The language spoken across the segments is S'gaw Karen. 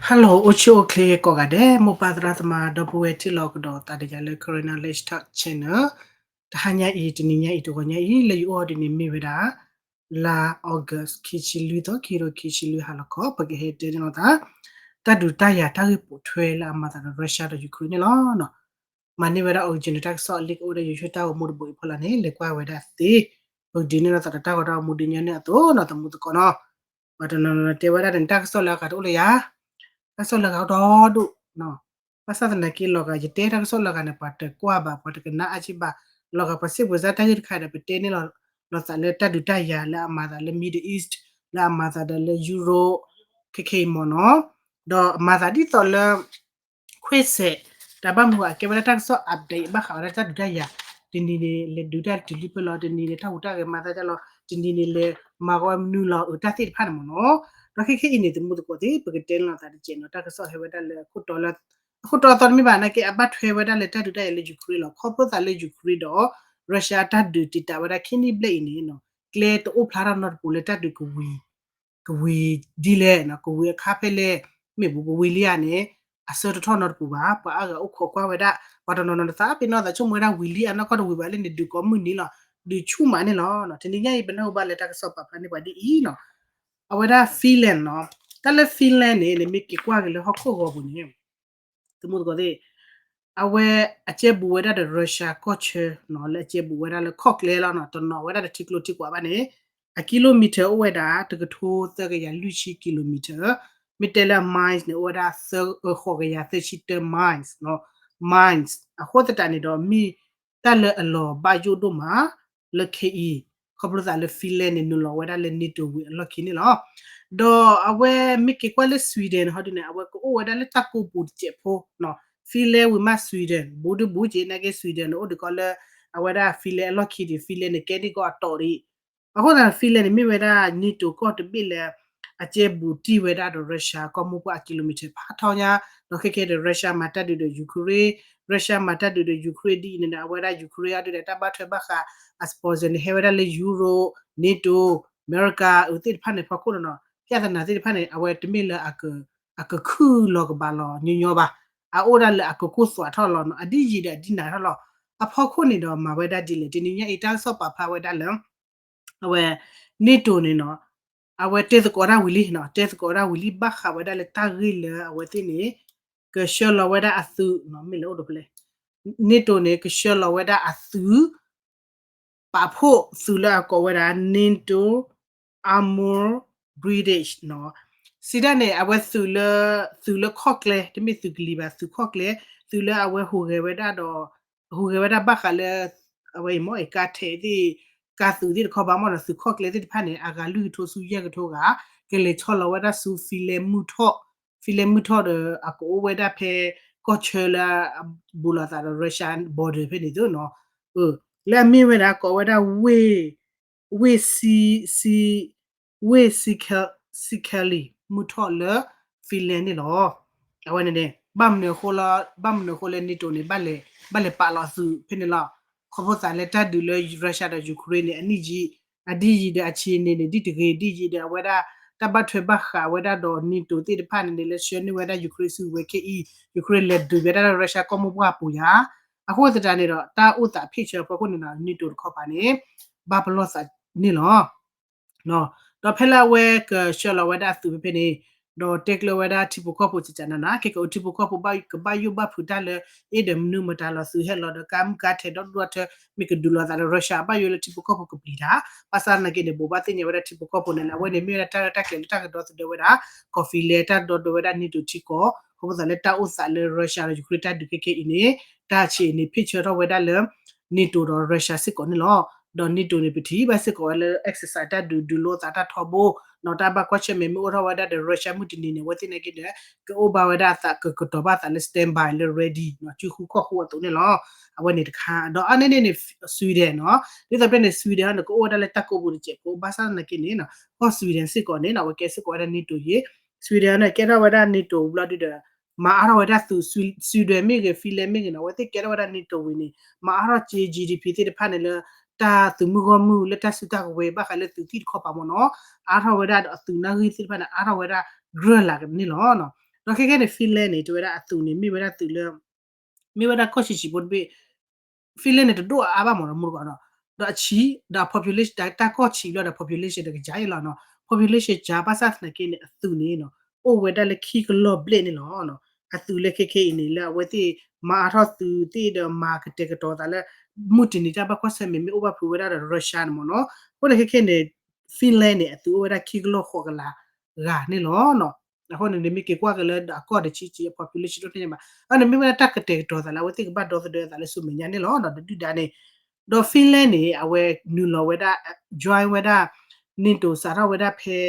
Hello အိၣ်ဆူၣ်အိၣ်ချ့ကိးဂၤဒဲး မိၢ်ပၢ်သရၣ်သမါ ဒီပုၢ်ဝဲၢ်ထံၣ်လိာ်ကဒီးသးဒီးယၤလၢ Karen Knowledge Talk Channel တဟါညါအံၤ တနံၤညါအံၤ တဂီၤညါအံၤ လၢယအိၣ်အီၤဒ်န့ၣ်မ့ၢ်ဝဲဒၣ် လါ August ခံဆံလွံၢ်သီ ခံကထိခံဆံလွံၢ်ဟါလီၤခီ ပကဟဲတဲန့ၢ်လိာ်သး တၢ်ဒုးတၢ်ယၤတၢ်ဂ့ၢ်ပိာ်ထွဲလၢအမၤသးဒီး Russia ဒီး Ukraine န့ၣ်လီၤ. မၤန့ၢ်ဝဲဒၣ် original တၢ်ကစီၣ်အလံာ်ကအိၣ်ဒီး YouTube တၢ်ဂီၤမူတဘိအံၤဖီလာ်န့ၣ် လဲၤကွၢ်ဝဲဒၣ်သ့ ပကဒုးန့ၢ်လိာ်သးဒီးတၢ်ဂီၤတၢ်ဂီၤမူဒုးညါန့ၣ်အသိးနီၤ သမူသကိးနီၤ ပှၤတနီၤနီၤတဲဝဲဒၣ်န့ၣ် တၢ်ကစီၣ်လၢအဂၤတအိၣ်လၢယၤ တၢ်ကစီၣ်လၢအဂၤအိၣ်ဒီဒူၣ် ဘၣ်ဆၣ်သနာ်က့လီၤဂာ် ယတဲတၢ်ကစီၣ်လၢအဂၤန့ၣ် ပှၤတကွၢ်ဘၣ် ပှၤတကနၣ်အါက့ဘၣ် လီၤဂာ်ပှၤစံးပှဲၤစၢ်တၢ်ဂ့ၢ်တခါဒီး ပတဲန့ၢ်လိာ်သးလၢတၢ်ဒုးတၢ်ယၤလၢအမၤသးလၢ Middle East လၢအမၤသးဒီးလၢ Europe ခဲခဲအံၤမ့ၢ်နီၤ ဒီးအမၤသးဒ်သိးလၢ ခွဲးစဲး တၢ်ဘၣ်မနုၤအကဲဝဲဒၣ်တၢ်ကစီၣ် update ဘၣ်ဃးဝဲဒၣ်တၢ်ဒုးတၢ်ယၤ တနံၤန့ၣ် လဲၤဒုးတၢ်တုၤလံဖဲလီၤ တနံၤန့ၣ် တၢ်ဟူးတၢ်ဂဲၤမၤသးဒ်လီၤ တနံၤန့ၣ် လဲၤမၤဂီၢ်မနုၤလီၤ အတၢ်သ့ၣ်တဖၣ်န့ၣ်မ့ၢ်နီၤ ဒီးခဲခဲအံၤန့ၣ် သမူသကိးသ့ၣ် ပကတဲန့ၢ်လိာ်သးတကဲးနီၤ တၢ်ကစီၣ်ဟဲဝဲဒၣ်လၢ အခိၣ်တီသီတမ့ၢ်ဘၣ်နာ်က့ အဘၣ်ထွဲဝဲဒၣ်လၢတၢ်ဒုးတၢ်ယၤလၢ Ukraine လီၤ ခီဖျိသးလၢ Ukraine ဒီး Russia တၢ်ဒုးတံာ်တာ်ဝဲဒၣ်ခံနံၣ်ဘျဲၣ်အံၤန့ၣ် ကျဲတအိၣ်ဖျါထီၣ်နီတပူၤလၢတၢ်ဒုးကဝံၤ ကဝံၤဒ်လဲၣ် ကဝံၤအခါဖဲလဲၣ် မ့ၢ်ဘူးကဝံၤလံဧါန့ၣ် အဆၢတထီၣ်နီတပူၤဘၣ် ပှၤအါဂၤအိၣ်ခိးကွၢ်ဝဲဒၣ် ပှၤတနီၤနီၤတသးပ့ၤနီၣ်သးဆိကမိၣ်ဝဲဒၣ်ဝံၤလံဧါ နီၢ်ကီၢ်တဝံၤဘၣ်လၢန့ၣ် ဒုးကိးမုၢ်နံၤလီၤ ဒုးဆူၣ်မးန့ၣ်လီၤ တနံၤညါအံၤ ပနၢ်ဟူဘၣ်လၢတၢ်ကစီၣ်ပာ်ဖျါန့ၢ်ပှၤဒ်အံၤနီၤ အဝဲဒၣ် Finland နီၤ တၢ်လၢ Finland န့ၣ် နမ့ၢ်က့ၤကွၢ်က့ၤလၢဟီၣ်ခိၣ်ဂီၤပူၤန့ၣ် သမူသကိးသ့ၣ် အဝဲအကဲဘူးဝဲဒၣ်ဒီး Russia ကီၢ်ဆၢနီၤ လၢအကဲဘူးဝဲဒၣ်လၢခီၣ်ကျဲလီၤနီၤ တနီၤဝဲဒၣ်ဒီးထံကျိထံကွာ်ဘၣ်န့ၣ် အ kilometer အိၣ်ဝဲဒၣ် တကထိသၢကယၤလွံၢ်ဆံ kilometer မ့ၢ်တဲလၢအ miles န့ၣ် အိၣ်ဝဲဒၣ် ဃိးကယၤသၢဆံတၢ miles နီၤ miles အဃိသတးန့ၣ်ဒီး မ့ၢ်တၢ်လၢအလီၤဘၣ်ယိၣ်ဒိၣ်မး လၢခဲအံၤ ခီဖျိသးလၢ Finland န့ၣ် နုာ်လီၤဝဲဒၣ်လၢ NATO ဝံၤအလီၢ်ခံန့ၣ်လီၤ. ဒီးအဝဲမ့ၢ်က့ၤကွၢ်လၢ Sweden ဟီဒ်န့ၣ် အဝဲကအိၣ်ဝဲဒၣ်လၢတၢ်ကိးပူၤတစဲးဖိနီၤ Finland ဝံၤမး Sweden ဘူးဒုဘူးက့ၤ နာ်က့ Sweden န့ၣ် အိၣ်ဒုးကီးလၢ အဝဲဒၣ် Finland အလီၢ်ခံဒံး Finland န့ၣ် ကဲဒံးကီးအတီၢ်ဒံး အဃိသတး Finland န့ၣ် မ့ၢ်ဝဲဒၣ် NATO ကီၢ်တဘ့ၣ်လၢ အကဲဘူးတံၢ်ဝဲဒၣ်ဒီး Russia ကီၢ်မိၢ်ပှၢ်အ kilometer ဖးထီညါ ဒီးခဲကဲဒီး Russia မၤတၢ်ဒုးဒီး Ukraine Russia မၤတၢ်ဒုးဒီး Ukraine ဒ်အံၤန့ၣ်ဒီး အဝဲဒၣ် Ukraine အဒုးဒီးတၢ်ဘၣ်ထွဲဘၣ်ဃး အ sponsor န့ၣ် ဟဲဝဲဒၣ်လၢ Europe NATO America အသ့ၣ်တဖၣ်န့ၣ် ဖီခိၣ်နီၤနီၤ ဖျါသနာ်သ့ၣ်တဖၣ်န့ၣ် အဝဲတမ့ၢ်လၢ အကခုၣ်လီၤကဘၣ်လီၤညီညီဘၣ် အအိၣ်ဒၣ်လၢအကကိၢ်သွးထီၣ်လီၤနီၤ အဒ်ယံၤဒီးအဒ်နၤထီၣ်လီၤ အဖီခိၣ်န့ၣ်ဒီးမၤဝဲဒၣ်ဒ်လဲၣ် တနံၤညါအံၤတၢ်ကစီၣ်ပာ်ဖျါဝဲဒၣ်လၢ အဝဲ NATO န့ၣ်နီၤ အဝဲတဲသကိးတၢ်ဝံၤလံနီၤ တဲသကိးတၢ်ဝံၤလံ ဘၣ်ဃးဝဲဒၣ်လၢတၢ်ဂ့ၢ်လၢအဝဲသ့ၣ်န့ၣ် ကဆှၢလီၤဝဲဒၣ်အသုးနီၤ မ့ၢ်လၢအိၣ်ဒိးဖဲလဲၣ် NATO န့ၣ် ကဆှၢလီၤဝဲဒၣ်အသုး ပာ်ဖှိၣ်သုးလၢအကိးဝဲဒၣ် NATO Armour Bridge နီၤ စံးဒၣ်န့ၣ် အဝဲသုးလၢ သုးလၢခီၣ်ကျဲ တမ့ၢ်သုးကလံၤဘၣ် သုးခီၣ်ကျဲ သုးလၢအဝဲဟူးဂဲၤဝဲဒၣ်ဒီး ဟူးဂဲၤဝဲဒၣ်ဘၣ်ဃးလၢ အဝဲအံၤမ့ၢ်အကါထဲးသ့ၣ် ကါသုးသ့ၣ်တခီဘၣ်မ့ၢ်နီၤ သုးခီၣ်ကျဲသ့ၣ်တဖၣ်န့ၣ် အဂၤလွံၢ်ကထိဆူယဲၢ်ကထိဂၤ ကလဲၤဆီလီၤဝဲဒၣ်ဆူ Finland မုၢ်ထီၣ် Finland မုၢ်ထီၣ်ဒီး အကအိၣ်ဝဲဒၣ်ဖဲ ကီၢ်ဆၢလၢ ဘူးလိာ်သးဒီး Russia border ဖဲန့ၣ်သ့ၣ်နီၤ လၢအမ့ၢ်ဝဲဒၣ်ကိးဝဲဒၣ် ဝ့ၢ် ဝ့ၢ် စံကဲလံ မုၢ်ထီၣ်လၢ Finland န့ၣ်လီၤ. အဝဲန့ၣ်န့ၣ် ဘၣ်မနုၤအဃိလၢ ဘၣ်မနုၤအဃိလၢ NATO န့ၣ် ဘၣ်လဲၤ ဘၣ်လဲၤပာ်လီၤသုးဖဲန့ၣ်လီၤ. ခီဖျိသးလၢတၢ်ဒုးလၢ Russia ဒီး Ukraine န့ၣ် အနံၣ်ယံာ် အဒ်ယံာ်ဒီး အဆံးန့ၣ်န့ၣ် ဒ်တဂ့ၤ ဒ်ယံာ်ဒီး အဝဲဒၣ် တၢ်ဘၣ်ထွဲဘၣ်ဃးဝဲဒၣ်ဒီး NATO သ့ၣ်တဖၣ်န့ၣ်န့ၣ် လၢဆှၢန့ၢ်ဝဲဒၣ် Ukraine စုဝဲခဲအံၤ Ukraine လဲၤဒုးဝဲဒၣ်လၢ Russia ကီၢ်မိၢ်ပှၢ်အပူၤယါ အဃိသတးန့ၣ်ဒီး တၢ်အိၣ်သး picture အဖီခိၣ်န့ၣ်ဒီး NATO တခီပၤန့ၣ် ဘၣ်ပလီၢ်သးန့ၣ်လီၤ. ဒီးဖဲလၢအဝဲကဆှၢလီၤဝဲဒၣ်အသုးဖဲဖဲန့ၣ် ဒီးတဲကျၢၤဝဲဒၣ်ထံဖိကီၢ်ဖိကကနၤနၤ ကဲကအိၣ်ထံဖိကီၢ်ဖိကဘၣ်ယိၣ်ဘၣ်ဖုးတၢ်လၢ အ့ၣ်ဒီးမနုၤမတၤလီၤသုးဟဲလီၤဒီးကါမုၢ်ကါထဲးဒီဒူၣ်ဒီထၢ မ့ၢ်ကဒုးလိာ်သးဒီး Russia ဘၣ်ယိၣ်လၢထံဖိကီၢ်ဖိကပျံၤတၢ် ဘၣ်ဆၣ်သနာ်က့န့ၣ် ဘိးဘၣ်သ့ၣ်ညါဝဲဒၣ်ထံဖိကီၢ်ဖိန့ၣ်လၢ အဝဲန့ၣ်မ့ၢ်ဝဲဒၣ်တၢ်ရဲၣ်တၢ်ကျဲၤလၢတၢ်ကဒီသဒၢဝဲဒၣ် ကီၢ် Finland တၢ်ဒီသဒၢဝဲဒၣ် NATO ထံကီၢ် ခီဖျိသးလၢတၢ်အိၣ်သးလၢ Russia ဒီး Ukraine တၢ်ဒုးခဲခဲအံၤန့ၣ် တၢ်ဆံးန့ၣ် picture ထီၣ်ဝဲဒၣ်လၢ NATO ဒီး Russia စ့ၢ်ကီးန့ၣ်လီၤ. ဒီး NATO န့ၣ် ပထံၣ်ဘၣ်စ့ၢ်ကီးဝဲလၢ exercise တၢ်ဒုးဒုးလိာ်သးတၢ်ထီဘိ ဒီးတၢ်ဘၣ်ကွၢ်ဆၢၣ်မဲာ်မ့ၢ်အိၣ်ထီၣ်ဝဲဒၣ်ဒီး Russia မုၢ်တနံၤန့ၣ် အဝဲသ့ၣ်နာ်က့ဒီး ကအိၣ်ဘၣ်ဝဲဒၣ်အသး ကကတီၤဘၣ်သးလၢ standby လၢ ready နီၤ စုဃုခီၣ်ဃုအသိးန့ၣ်လီၤ. အဝဲန့ၣ်တခါ ဒီးအါန့ၢ်န့ၣ်န့ၣ် Sweden နီၤ ဒ်သိးဖဲန့ၣ် Sweden န့ၣ် ကအိၣ်ဝဲဒၣ်လၢတၢ်ကိးပူၤတစဲးဖိ ဘၣ်ဆၣ်သနာ်က့န့ၣ် ကီၢ် Sweden စ့ၢ်ကီးန့ၣ် အဝဲကဲစ့ၢ်ကီးဝဲဒၣ် NATO ယ့ၣ် Sweden န့ၣ် ကဲထီၣ်ဝဲဒၣ် NATO ဘျီဒုဒီး မၤအါထီၣ်ဝဲဒၣ်သုး Sweden မ့ၢ်ဂ့ၤ Finland မ့ၢ်ဂ့ၤန့ၣ် အဝဲသ့ၣ်ကဲထီၣ်ဝဲဒၣ် NATO ဝံၤန့ၣ် မၤအါထီၣ်က့ G D P သ့ၣ်တဖၣ်န့ၣ်လၢ တၢ်သုးမုၢ်ဂီၢ်မုၢ်လၢတၢ်စုတၢ်ကဝဲၤဘၣ်ဃးလၢသုးသ့ၣ်တခီပၤမ့ၢ်နီၤ အါထီၣ်ဝဲဒၣ်ဒီးအသုးနၣ်ဂံၢ်သ့ၣ်တဖၣ်န့ၣ် အါထီၣ်ဝဲဒၣ်ကြၢးလၢ်ကန့ၣ်လီၤ. ဒီးခဲခဲန့ၣ် Finland န့ၣ် တဲဝဲဒၣ်အသုးန့ၣ် မ့ၢ်ဝဲဒၣ်သုးလၢ မ့ၢ်ဝဲဒၣ်ကီၢ်ဆံးဆံးဖိတဘ့ၣ် Finland န့ၣ် တဒိၣ်အါအါဘၣ်မးဒီး မူတကိးဒီး ဒီးအဆံး ဒီး population တၢ်ကီၢ်ဆံးလီၤဒီး population တကယၤအံၤလီၤနီၤ population ကၢ် ဘၣ်ဆၣ်သနာ်က့န့ၣ် အသုးန့ၣ်နီၤ အိၣ်ဝဲဒၣ်လၢခံကလီၢ်ဘျဲၣ်န့ၣ်လီၤ. အသုးလၢခဲခဲအံၤန့ၣ် လၢအဝဲသ့ၣ်မၤအါထီၣ်သုးသ့ၣ်ဒီးမၤကတဲာ်ကတီၤသးလၢ မုၢ်တနံၤတၢ်ဘၣ်ကွၢ်ဆၢၣ်မဲာ်မ့ၢ်အိၣ်ဘၣ်ဖုးဝဲဒၣ်ဒီး Russia န့ၣ်မးနီၤ. အဃိန့ၣ်ခဲခဲန့ၣ် Finland န့ၣ် အသုးအိၣ်ဝဲဒၣ်ခံကလီၢ်ဃိးကလးဂၤန့ၣ်လီၤ. အဃိန့ၣ် နမ့ၢ်က့ၤကွၢ်က့ၤလၢဒီးအကီၢ်တဆံးဆံးအ population တအိၣ်ထဲန့ၣ်ဘၣ် အန့ၣ်မ့ၢ်ဝဲဒၣ်တၢ်ကတဲာ်ကတီၤသးလၢအဝဲသ့ၣ်ကဘၣ်ဒီသဒၢသးလၢဆူမဲာ်ညါန့ၣ်လီၤ. ဒီးဒုၣ်ဒါန့ၣ် ဒီး Finland န့ၣ် အဝဲနုာ်လီၤဝဲဒၣ် join ဝဲဒၣ် NATO စးထီၣ်ဝဲဒၣ်ဖဲ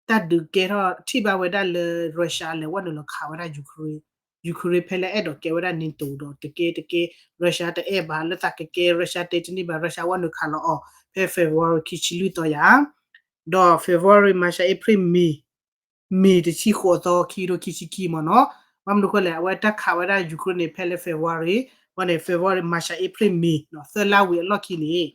တၢ်ဒုးကဲထီၣ်ထံၣ်ဘၣ်ဝဲဒၣ်လၢ Russia လဲၤဝဲနုာ်လီၤခးဝဲဒၣ် Ukraine, Ukraine ဖဲလၢအဲၣ်ဒိးကဲဝဲဒၣ် NATO ဒီးတကဲတကဲ Russia တအဲၣ်ဘၣ်လၢသးကကဲ Russia တဲတန့ၢ်ဘၣ် Russia ဝဲနုာ်ခးလီၤအီၤ ဖဲ February ခံဆံလွံၢ်သီယၤ ဒီး February March April May May တဆံဃိးသီ ခံထိခံဆံခံမးနီၤ. ဘၣ်မနုၤဃိလဲၣ် အဝဲတၢ်ခးဝဲဒၣ် Ukraine န့ၣ် ဖဲလၢ February ဝဲန့ၣ် February March April May နီၤ သၢလါဝံၤအလီၢ်ခံန့ၣ်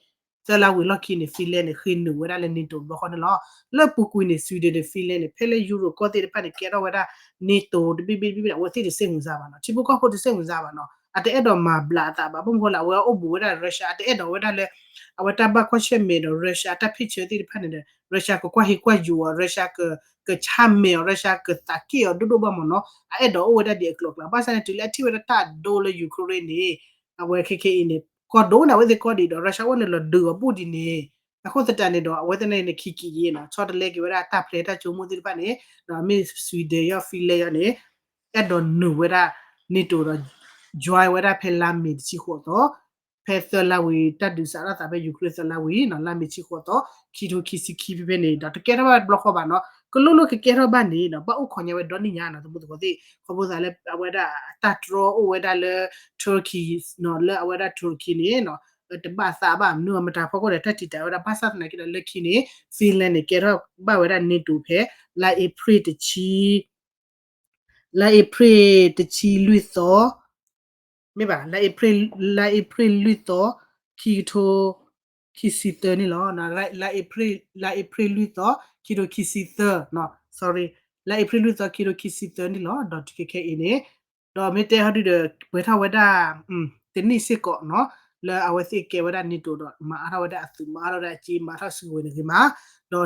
သၢလါဝံၤအလီၢ်ခံန့ၣ် Finland န့ၣ် ဃ့နုာ်ဝဲဒၣ်လၢ NATO တဘျီဃီန့ၣ်လီၤ. လၢပူၤကွံာ်န့ၣ် Sweden န့ၣ် Finland န့ၣ် ဖဲလၢ Europe ကီၢ်သ့ၣ်တဖၣ်န့ၣ် ကဲထီၣ်ဝဲဒၣ် NATO တဘ့ၣ်ဘ့ၣ်တဘ့ၣ် အဝဲသ့ၣ်တစ့ၢ်မုၢ်စါဘၣ်နီၤ ထံဖိကီၢ်ဖိတစ့ၢ်မုၢ်စါဘၣ်နီၤ အတအဲၣ်ဒိးမၤဘျးအသးဘၣ် ဘၣ်မနုၤဃိလဲၣ် အဝဲအိၣ်ဘူးဝဲဒၣ် Russia အတအဲၣ်ဒိးဝဲဒၣ်လၢ အဝဲတၢ်ဘၣ်ကွၢ်ဆၢၣ်မဲာ်ဒီး Russia အတၢ်ဖ့ၣ်ဆၢသ့ၣ်တဖၣ်န့ၣ်ဒီး Russia ကကွၢ်ဟ့ၣ်ကွၢ်ယိာ်အီၤ Russia က ကဆါမဲာ်အီၤ Russia ကသးက့ၣ်အီၤဒိၣ်ဒိၣ်ဘၣ်မးနီၤ အအဲၣ်ဒိးအိၣ်ဝဲဒၣ်ဒ်အကျိၤအကျဲ ဘၣ်ဆၣ်န့ၣ် တုၤလၢအထံၣ်ဝဲဒၣ်တၢ်ဒိလၢ Ukraine န့ၣ် အဝဲခဲခဲအံၤန့ၣ် ကီၢ်ဒိၣ်န့ၣ် အဝဲသ့ၣ်ကီၢ်ဒံးဒီး Russia ဝဲန့ၣ်လီၤဒုးအီၤဘူးဒ်န့ၣ် အဃိသတးန့ၣ်ဒီး အဝဲသ့ၣ်န့ၣ် ခံကံၤက့ၤနီၤ ဆီတလဲက့ၤဝဲဒၣ်တၢ်ဖျဲးတၢ်ဆိကမိၣ်သ့ၣ်တဖၣ်န့ၣ် ဒီးမ့ၢ် Sweden ယီၤ Finland ယီၤန့ၣ် အဲၣ်ဒိးနုာ်ဝဲဒၣ် NATO ဒီး join ဝဲဒၣ်ဖဲလါမ့ၤ တဆံဃိးသီ ဖဲသၢလါဝံၤ တၢ်ဒုးစးထီၣ်သးဖဲ Ukraine သၢလါဝံၤနီၤ လါမ့ၤ တဆံဃိးသီ ခံထိခံဆံခံဖဲဖဲန့ၣ် ဒီးတကဲထီၣ်ဘၣ်တဘျီဃီဘၣ်နီၤ ကလိၣ်လိၣ်ကကဲထီၣ်ဘၣ်န့ၣ်နီၤ ဘၣ်အိၣ်ခိးညါဝဲဒီနံၣ်ညါနီၤ သမူသကိးသ့ၣ် ခီဖျိသးလၢအဝဲဒၣ်တၢ်တြီအိၣ်ဝဲဒၣ်လၢ Turkey နီၤ လၢအဝဲဒၣ် Turkey န့ၣ်နီၤ တဘၣ်သးဘၣ်မနုၤအမတၤဖီခိၣ်ဒီး တၢ်တံာ်တာ်ဝဲဒၣ် ဘၣ်ဆၣ်သနာ်က့ဒီး လၢခံန့ၣ် Finland န့ၣ် ကဲထီၣ်ဘၣ်ဝဲဒၣ် NATO ဖဲ လါအ့ဖြ့ၣ်တဆံ လါအ့ဖြ့ၣ်တဆံလွံၢ်သီ မ့ၢ်ဘၣ် လါအ့ဖြ့ၣ် လါအ့ဖြ့ၣ်လွံၢ်သီ ခံကထိ ခံဆံသၢန့ၣ်လီၤ. လါအ့ဖြ့ၣ် လါအ့ဖြ့ၣ်လွံၢ်သီ ခံကထိခံဆံသၢ sorry လါအ့ဖြ့ၣ်လွံၢ်သီ ခံကထိခံဆံသၢန့ၣ်လီၤ. ဒီးခဲခဲအံၤန့ၣ် ဒီးမ့ၢ်တဲဟီဒုဒီး ပှဲၤထီၣ်ဝဲဒၣ် တနံၣ်စ့ၢ်ကီးနီၤ လၢအဝဲသ့ၣ်ကဲဝဲဒၣ် NATO ဒီး မၤအါထီၣ်ဝဲဒၣ်အသုး မၤအါထီၣ်ဝဲဒၣ်အစ့ မၤအါထီၣ်ဝဲဒၣ်အစ့မၤထီၣ်စုကဝဲၤန့ၣ်ဂ့ၤမး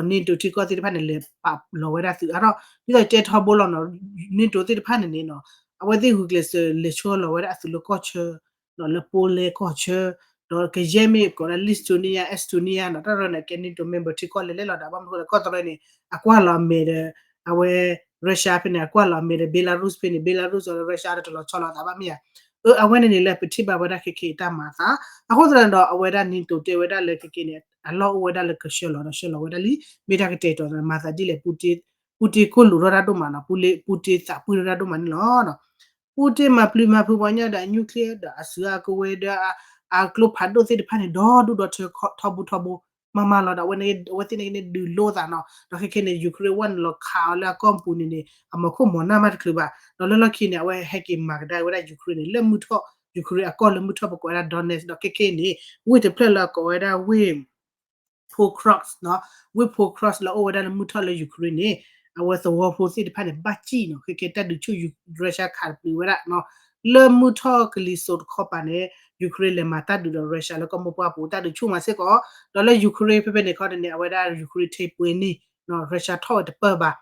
ဒီး NATO ထံကီၢ်သ့ၣ်တဖၣ်န့ၣ် လဲၤပာ်လီၤဝဲဒၣ်သုးအါထီၣ် ဒ်သိးတဲထီဘိလီၤနီၤ NATO သ့ၣ်တဖၣ်န့ၣ်န့ၣ်နီၤ အဝဲသ့ၣ်ဂုာ်ကျဲးစၢးလဲၤဆှၢလီၤဝဲဒၣ်အသုးလၢကီၢ်ဆၢ လၢ Poland ကီၢ်ဆၢ ဒီးကယဲၢ်မ့ၢ်ကိးဒၣ် Lithuania Estonia နီၤ တၢ်ရၢန့ၣ် ကဲ NATO member ထံကီၢ်လဲၤလဲၣ်လီၤဒီး ဘၣ်မနုၤဃိလဲၣ် ကီၢ်တရံးန့ၣ် အကွၢ်လီၤအမဲာ်ဒီး အဝဲ Russia ဖဲန့ၣ် အကွၢ်လီၤအမဲာ်ဒီး Belarus ဖဲန့ၣ် Belarus ဒီး Russia ဒီးတလီၤဆီလီၤသးဘၣ်မ့ၢ်ဧါ အဝဲန့ၣ်န့ၣ်လၢပထံၣ်ဘၣ်ဝဲဒၣ်ခဲခဲအံၤတၢ်မၤအသး အဃိသတးန့ၣ်ဒီး အဝဲဒၣ် NATO တဲဝဲဒၣ်လၢခဲခဲန့ၣ် အလီၢ်အိၣ်ဝဲဒၣ်လၢကဆှၢလီၤဒီးဆှၢလီၤဝဲဒၣ်လံ မ့ၢ်တၢ်ကတဲာ်ကတီၤသး မၤသးဒ်လဲၣ် Putin ကိၣ်လူးထီၣ်တၢ်ဒိၣ်မးနီၤ Putin သးပှၢ်ထီၣ်တၢ်ဒိၣ်မးန့ၣ်လီၤ Putin မၤပျံၤမၤဖုးပှၤကညီဒီး nuclear ဒီးအစုအကဝဲၤဒီး အကျိဖးဒိၣ်သ့ၣ်တဖၣ်န့ၣ် ဒီဒူၣ်ဒီထၢထီဘိထီဘိ မၤမၤလီၤဒီး အဝဲသ့ၣ်န့ၣ်က့န့ၣ် ဒုးလိသးနီၤ ဒီးခဲခဲန့ၣ် Ukraine ဝဲနုာ်လီၤခးအီၤလၢအကီၢ်ပူၤန့ၣ်န့ၣ် အမၤခိၣ်မၤနၢ်မးတချုးဘၣ် ဒီးလၢလီၢ်ခံန့ၣ် အဝဲဟဲက့ၤမၤကဒါဝဲဒၣ် Ukraine န့ၣ် လၢမုၢ်ထီၣ် Ukraine အကီၢ်လၢမုၢ်ထီၣ်ပကိးဝဲဒၣ် Donetsk ဒီးခဲခဲအံၤန့ၣ် ဝ့ၢ်တဖျၢၣ်လၢအကိးဝဲဒၣ်ဝ့ၢ် Pokrovsk နီၤ ဝ့ၢ် Pokrovsk လၢအအိၣ်ဝဲဒၣ်လၢမုၢ်ထီၣ်လၢ Ukraine န့ၣ် အဝဲသဝီဖိသ့ၣ်တဖၣ်န့ၣ် ဘၣ်စံၣ်နီၤ ခဲကဲတၢ်ဒုးဆူၣ် Russia ခးတပျုာ်ဝဲဒၣ်နီၤ လၢမုၢ်ထီၣ်ကလံၤစိးတခီပၤန့ၣ် Ukraine လဲၤမၤတၢ်ဒုးဒီး Russia လၢကီၢ်မိၢ်ပှၢ်ပူၤ တၢ်ဒုးဆူၣ်မးစ့ၢ်ကီး ဒီးလၢ Ukraine ဖဲဖဲန့ၣ်ခီန့ၣ် အဝဲဒၣ် Ukraine ထံပှ့ၤန့ၣ် Russia ထီၣ်ဝဲတပၢၢ်ဘၣ်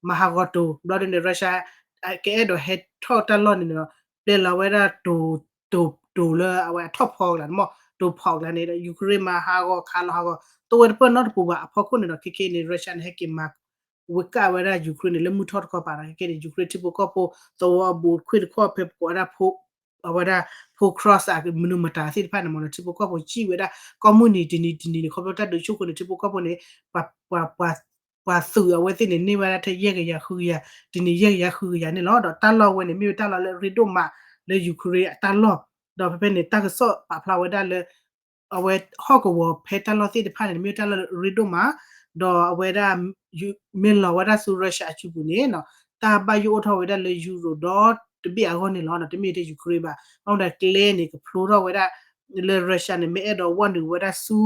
မၤဟးဂီၤတိၤ ဘျီဒ်န့ၣ် Russia ကအဲၣ်ဒိးဟဲထီၣ်တၢ်လီၢ်န့ၣ်ဒီး ပျဲလီၤဝဲဒၣ်တိၤ တိၤ တိၤလၢအဝဲအထီၣ်ဖီကျါန့ၣ်မ့ၢ် တိၤဖီကျါန့ၣ်ဒီး Ukraine မၤဟးဂီၤခးလီၤဟးဂီၤ တိၤဝဲတပၢၢ်နီတပူၤဘၣ် အဖီခိၣ်န့ၣ်ဒီး ခဲခဲအံၤန့ၣ် Russia န့ၣ် ဟဲက့ၤမၤ ဝ့ၤကၣ်ဝဲဒၣ် Ukraine န့ၣ် လၢမုၢ်ထီၣ်တခီပၤဒီး ခဲခဲန့ၣ် Ukraine ထံဖိကီၢ်ဖိ သဝီအဘူးခွ့ၣ်တခီၣ်ဖဲပကိးဝဲဒၣ် အဝဲဒၣ် Pokrovsk အမနုၤမတၤသ့ၣ်တဖၣ်န့ၣ်မ့ၢ်နီၤ ထံဖိကီၢ်ဖိစံၣ်ဝဲဒၣ် ကီၢ်မုၢ်နံၤတနံၤတနံၤန့ၣ် ခီဖျိတၢ်ဒုးဆူၣ်ဃိန့ၣ် ထံဖိကီၢ်ဖိန့ၣ် ပှၤ ပှၤ ပှၤသုးအဝဲသ့ၣ်န့ၣ် န့ၢ်ဝဲဒၣ်ထဲယဲၢ်ကယၤဃုကယၤ တနံၤယဲၢ်ကယၤဃုကယၤန့ၣ်လီၤ. ဒီးတၢ်လီၢ်ဝဲန့ၣ် မ့ၢ်ဝဲတၢ်လီၢ်လၢအရ့ဒိၣ်မးလၢ Ukraine အတၢ်လီၢ် ဒီးဖဲဖဲန့ၣ် တၢ်ကစီၣ်ပာ်ဖျါဝဲဒၣ်လၢ အဝဲဟီၣ်ကဝီၤဖဲတၢ်လီၢ်သ့ၣ်တဖၣ်န့ၣ် မ့ၢ်ဝဲတၢ်လီၢ်လၢအရ့ဒိၣ်မး ဒီးအဝဲဒၣ် မ့ၢ်လီၤဝဲဒၣ်ဆူ Russia အစုပူၤန့ၣ် တၢ်ဘၣ်ယိၣ်အိၣ်ထီၣ်ဝဲဒၣ်လၢ Europe ဒီတဘ့ၣ်အဂီၢ်န့ၣ်လီၤ. တမ့ၢ်ထဲ Ukraine ဘၣ် ဘၣ်မနုၤဒီးကျဲန့ၣ် ကဖျိထီၣ်ဝဲဒၣ် လၢ Russia န့ၣ် မ့ၢ်အဲၣ်ဒိးဝဲနုာ်ဝဲဒၣ်ဆူ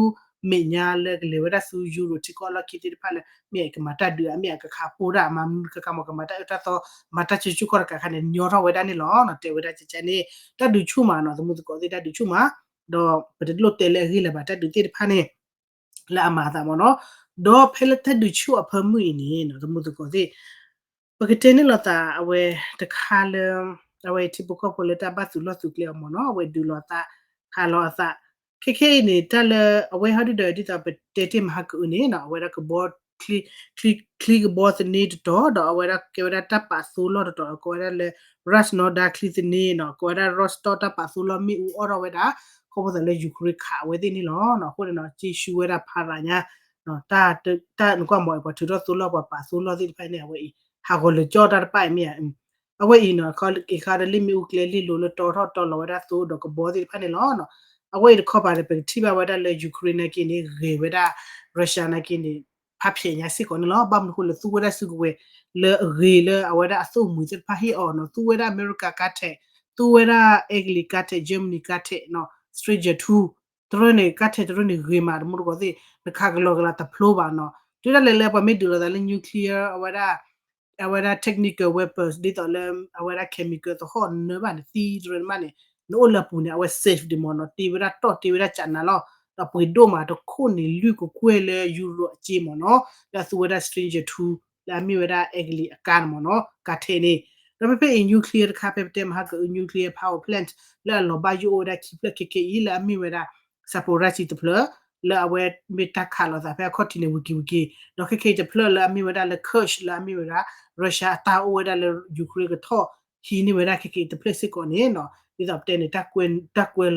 မဲာ်ညါလၢကလဲၤဝဲဒၣ်ဆူ Europe ထံကီၢ်လီၢ်ခံသ့ၣ်တဖၣ်လၢ မ့ၢ်ကမၤတၢ်ဒုးဧါ မ့ၢ်အကခးပိၢ်တၢ် မၤမနုၤကကါမး ကမၤတၢ်အၢတၢ်သီ မၤတၢ်ကၠိကၠိကီၢ်တကးခါန့ၣ် ညီထီၣ်ဝဲဒၣ်န့ၣ်လီၤ. တဲဝဲဒၣ်ကကန့ၣ် တၢ်ဒုးဆူၣ်မးနီၤ သမူသကိးသ့ၣ် တၢ်ဒုးဆူၣ်မး ဒီးပတလိၣ်တဲလၢအဂ့ၢ်လၢၤဘၣ် တၢ်ဒုးသ့ၣ်တဖၣ်န့ၣ် လၢအမၤအသးမ့ၢ်နီၤ. ဒီးဖဲလၢတၢ်ဒုးဆူၣ်အဖၢမုၢ်အံၤန့ၣ်နီၤ သမူသကိးသ့ၣ် ပကတဲန့ၢ်လိာ်သးအဝဲတခါလၢ အဝဲထံဖိကီၢ်ဖိလၢတၢ်ဘၣ်သုးလီၢ်သုးကျဲအီၤမ့ၢ်နီၤ အဝဲဒုးလိာ်သး ခးလိာ်အသး ခဲခဲအံၤန့ၣ် တၢ်လၢအဝဲဟီဒုဒီး ဒ်သိးပတဲတ့ၢ်မဟါကအုန့ၣ်နီၤ အဝဲဒၣ်ကဘီ ချံကဘီသန့တတီၤ ဒီးအဝဲဒၣ်ကဲဝဲဒၣ်တၢ်ပာ်သိလီၢ်တတီၤ ကိးဝဲဒၣ်လၢ Krasnodar ချံသန့နီၤ ကိးဝဲဒၣ် Rostov တၢ်ပာ်သိလီၢ်မ့ၣ်အူအီၣ်ထီၣ်ဝဲဒၣ် ခီဖျိသးလၢ Ukraine ခးအဝဲသ့ၣ်န့ၣ်လီၤ. အဃိန့ၣ်နီၤ က့ၤဆူဝဲဒၣ်ဖးရၤညါ တၢ်နကွၢ်မ့ၢ် ပှၤထုးထီၣ်သိလီၢ် ပှၤပာ်သိလီၢ်သ့ၣ်တဖၣ်န့ၣ် အဝဲအံၤ ဟးဂီၤလၢာ်ကၠီတၢ်တဖၣ်အံၤမ့ၢ်ဧါ အဝဲအံၤနီၤ က့ၤခါဒီးလ့ၣ်မ့ၣ်အူကျဲလ့ၣ်လိၤလၢတီထီၣ်တီလီၤဝဲဒၣ်သိဒီးကဘီသ့ၣ်တဖၣ်န့ၣ်လီၤ. အဝဲအံၤတခီပၤဒီး ပကထံၣ်ဘၣ်ဝဲဒၣ်လၢ Ukraine နာ်က့န့ၣ် ဂဲၤဝဲဒၣ် Russia နာ်က့န့ၣ် ဖးဖျဲးညါစ့ၢ်ကီးန့ၣ်လီၤ. ဘၣ်မနုၤအဃိလဲၣ် သူဝဲဒၣ်စုကဝဲၤ လၢအဂ့ၤလၢအဝဲဒၣ်အသိၣ်မှံၤသ့ၣ်တဖၣ်ဟ့ၣ်အီၤနီၤ သူဝဲဒၣ်အမဲရကၤကါထဲး သူဝဲဒၣ်အဲကလံးကါထဲး Germany ကါထဲးနီၤ Stinger two တရၢန့ၣ် ကါထဲးတရၢန့ၣ်ဂ့ၤမး တမူတကိးသ့ၣ် နခးကလီၤကလၤတဖျိဘၣ်နီၤ တုၤဒၣ်လဲာ်လၢပှၤမ့ၢ်ဒုးလိာ်သးလၢ nuclear အဝဲဒၣ် အဝဲဒၣ် technical weapons ဒ်သိးလၢ အဝဲဒၣ် chemical သဟီၣ်နၢဘၣ်န့ၣ် သံတရၢန့ၣ်မးန့ၣ် နအိၣ်လၢအပူၤန့ၣ် အဝဲ safe ဒံးမ့ၢ်နီၤ တ့ဝဲဒၣ်တီၢ်တ့ဝဲဒၣ်ကနၤလီၤ ဒီးပှ့ၤဒိၣ်မးတခိၣ်န့ၣ် လွံၢ်ကကွဲၢ်လၢ Europe အက့မ့ၢ်နီၤ လၢအသူဝဲဒၣ် Stinger two လၢအမ့ၢ်ဝဲဒၣ်အဲကလံးအကါန့ၣ်မ့ၢ်နီၤ ကါထဲးန့ၣ် ဒီးဖဲဖဲအံၤ nuclear တခါ ဖဲပတဲမဟါကအု nuclear power plant လၢအလီၤဘၣ်ယိၣ်အိၣ်ဝဲဒၣ်ခံဖျၢၣ်ခဲခဲအံၤ လၢအမ့ၢ်ဝဲဒၣ် Zaporizhzhia တဖျၢၣ် လၢအဝဲမ့ၢ်တၢ်ခးလိာ်သးဖဲအခီၣ်ထံးန့ၣ် ဝံၤက့ၤဝံၤက့ၤ ဒီးခဲခဲအံၤတဖျၢၣ်လၢအမ့ၢ်ဝဲဒၣ်လၢ Kursk လၢအမ့ၢ်ဝဲဒၣ် Russia အတၢ်အိၣ်ဝဲဒၣ်လၢ Ukraine ကထီၣ်ဟံးန့ၢ်ဝဲဒၣ်ခဲခဲအံၤတဖျၢၣ်စ့ၢ်ကီးန့ၣ်နီၤ ဒ်သိးပတဲန့ၣ် တၢ်ကွဲလီ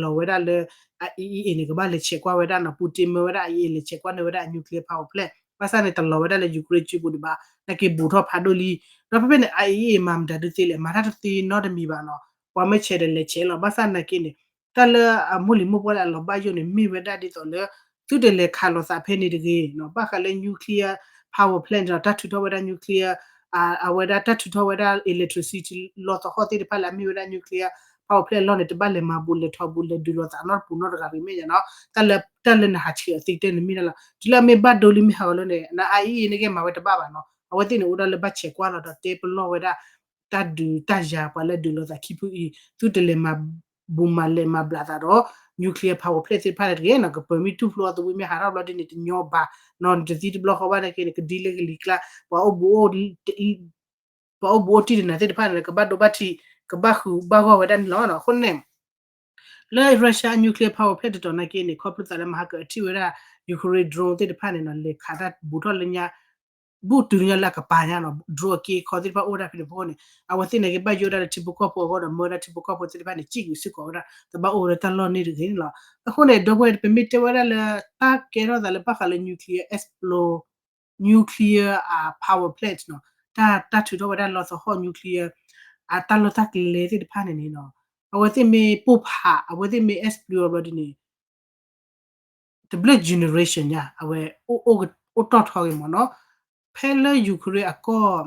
ၤဝဲဒၣ်လၢ IAEA န့ၣ် ကဘၣ်လဲၤဆဲးကွၢ်ဝဲဒၣ်နီၤ Putin မၢဝဲဒၣ် IAEA လဲၤဆဲးကွၢ်န့ၢ်ဝဲဒၣ်အ nuclear power plant ဘၣ်ဆၣ်န့ၣ် တလီၤဝဲဒၣ်လၢ Ukraine စုပူၤဒံးဘၣ် နာ်က့ဘူးထီၣ်ဖးဒိၣ်လံ ဒီးဖဲဖဲန့ၣ် IAEA မၤမတၤဒုးသ့လဲၣ် မၤတၢ်တသ့နီတမံၤဘၣ်နီၤ ပှၤမ့ၢ်ဆဲးဒီးလဲၤဆဲးလီၤ ဘၣ်ဆၣ်နာ်က့န့ၣ် တၢ်လၢအမိၢ်လံၤမိၢ်ပှၢ်လၢအလီၤဘၣ်ယိၣ်န့ၣ် မ့ၢ်ဝဲဒၣ်ဒ်သိးလၢ သုတလဲၤခးလိာ်သးဖဲန့ၣ်တဂ့ၤနီၤ ဘၣ်ဃးလၢ nuclear power plant နီၤ တၢ်ထုးထီၣ်ဝဲဒၣ် nuclear အဝဲဒၣ်တၢ်ထုးထီၣ်ဝဲဒၣ် electricity လီၢ်သဟီၣ်သ့ၣ်တဖၣ်လၢအမ့ၢ်ဝဲဒၣ် nuclear power plant အလီၢ်န့ၣ် တဘၣ်လဲၤမၤဘူးလဲၤထီၣ်ဘူးလဲၤဒုးလိာ်သးနီတပူၤနီတဂၤတဂ့ၤမ့ၢ်ညါနီၤ တၢ်လၢ တၢ်လၢနဟးဆှဲးအီၤသ့တမ့ၢ်ဒၣ်လီၤ တုၤလၢအမ့ၢ်ဘၣ်ဒိလံမ့ၢ်ဟးဂီၤလၢန့ၣ် န IAEA န့ၣ်က့မၤဝဲတဘၣ်ဘၣ်နီၤ အဝဲသ့ၣ်န့ၣ်အိၣ်ဒၣ်လၢဘၣ်ဆဲးကွၢ်လီၤဒီးတဲပလီၢ်ဝဲဒၣ် တၢ်ဒုးတၢ်ယၤပှၤလၢဒုးလိာ်သးခံဖုအံၤ သုတလဲၤမၤ ဘူးမၤလဲၤမၤဘျးသးဒီး nuclear power plant သ့ၣ်တဖၣ်န့ၣ်တဂ့ၤနီၤ ကပၢၤမ့ၢ်တူၢ်ဖျိအီၤသဝံမ့ၢ်ဟးထီၣ်ဘျီဒ်န့ၣ် တညီဘၣ်နီၤ နတသံတဘျီဃီဘၣ်နာ်က့န့ၣ် ကဒံလၢကလံၤကျါ ပှၤအိၣ်ဘူး ပှၤအိၣ်ဘူးအိၣ်တံၢ်တနၤသ့ၣ်တဖၣ်န့ၣ် ကဘၣ်ဒိဘၣ်ထံး ကဘၣ်ဃုာ်ဘၣ်ဂီၢ်ဝဲဒၣ်န့ၣ်လီၤ. အဃိန့ၣ် လၢ Russia nuclear power plant တတီၤနာ်က့န့ၣ် ခီဖျိသးလၢမဟါကအထံၣ်ဝဲဒၣ် Ukraine drone သ့ၣ်တဖၣ်န့ၣ်နီၤ လဲၤခးတၢ်ဘူးထီၣ်လၢညါ ဘူးတုၤလၢညါလၢအကပၤညါနီၤ drone အက့အခီသ့ၣ်တဖၣ်အိၣ်ဝဲဒၣ်ဖဲန့ၣ်အဃိန့ၣ် အဝဲသ့ၣ်နာ်က့ဘၣ်ယိၣ်ဝဲဒၣ်လၢထံဖိကီၢ်ဖိအဂီၢ်ဒီး မၢဝဲဒၣ်ထံဖိကီၢ်ဖိသ့ၣ်တဖၣ်န့ၣ် စံၣ်ကွံာ်စ့ၢ်ကီးဝဲဒၣ် တဘၣ်အိၣ်ဝဲဒၣ်တၢ်လီၢ်န့ၣ်တဂ့ၤန့ၣ်လီၤ. အဃိန့ၣ် ဒီပုၢ်ဝဲၢ် ပမ့ၢ်တဲဝဲဒၣ်လၢ တၢ်ကဲထီၣ်သးလၢဘၣ်ဃးလၢ nuclear explode nuclear power plant နီၤ တၢ် တၢ်ထုးထီၣ်ဝဲဒၣ်လီၢ်သဟီၣ် nuclear အတၢ်လီၢ်တၢ်ကျဲသ့ၣ်တဖၣ်န့ၣ်န့ၣ်နီၤ အဝဲသ့ၣ်မ့ၢ်ပိၢ်ဖး အဝဲသ့ၣ်မ့ၢ် explode အီၤဘျီဒ်န့ၣ် တဘျၢ generation ညါ အဝဲ အိၣ်တီၢ်ထီဂ့ၤမ့ၢ်နီၤ ဖဲလၢ Ukraine အကီၢ်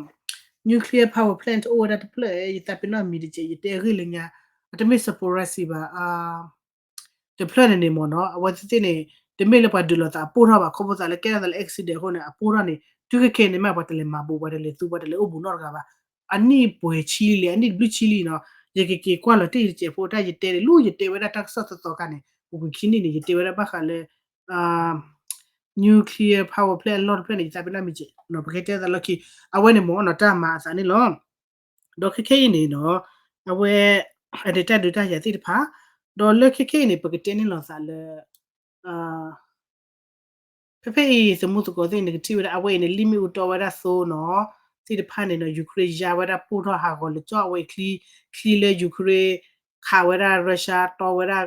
nuclear power plant အိၣ်ဝဲဒၣ်တဖျၢၣ် ယသးပ့ၤနီၣ်မံၤတကဲး ယတဲအဂ့ၢ်လၢညါ အတမ့ၢ် Zaporizhzhia ဘၣ် တဖျၢၣ်န့ၣ်န့ၣ်မ့ၢ်နီၤ အဝဲသ့ၣ်န့ၣ် တမ့ၢ်လၢပှၤဒုးလိာ်သးအပိၢ်ထီၣ်ဘၣ် ခီဖျိသးလၢကဲထီၣ်သးလၢ accident အဃိန့ၣ် အပိၢ်ထီၣ်န့ၣ် တုၤခဲခဲန့ၣ်မး ပှၤတလဲၤမၤဘူး ပှၤတလဲၤသူ ပှၤတလဲၤအိၣ်ဘူးနီတဂၤဘၣ် အနံၣ်ပှဲၤဆံလံ အနံၣ်တဘျုးဆံလံနီၤ ယကက့ၤကွၢ်လီၤတ့ၢ်ယတစဲးဖိတၢ် ယတဲန့ၣ် လူၢ်ယတဲဝဲဒၣ်တၢ်ကစီၣ်သီသီခါန့ၣ် ပူၤကွံာ်ခံနံၣ်န့ၣ် ယတဲဝဲဒၣ်ဘၣ်ဃးလၢ nuclear power plant အလီၢ်တဖျၢၣ်န့ၣ် ယသးပ့ၤနီၣ်မံၤစဲး ပကတဲသးလီၢ်ခံ အဝဲန့ၣ်မ့ၢ်နီၤ တၢ်မၤအသးန့ၣ်လီၤ. ဒီးခဲခဲအံၤန့ၣ်နီၤ အဝဲ အန့ၣ်တၢ်ဒုးတၢ်ယၤသ့ၣ်တဖၣ် ဒီးလၢခဲခဲအံၤန့ၣ် ပကတဲန့ၢ်လီၤသးလၢ ဖဲဖဲအံၤ သမူသကိးသ့ၣ်န့ၣ် ကထံၣ်ဝဲဒၣ် အဝဲအံၤန့ၣ် လံာ်မ့ၣ်အူတီဝဲဒၣ်သိနီၤ သ့ၣ်တဖၣ်န့ၣ်နီၤ Ukraine ယါဝဲဒၣ်ပိၢ်ထီၣ်ဟးဂီၤလၢကၠီအဝဲအံၤချံ ချံလၢ Ukraine ခးဝဲဒၣ် Russia တီဝဲဒၣ်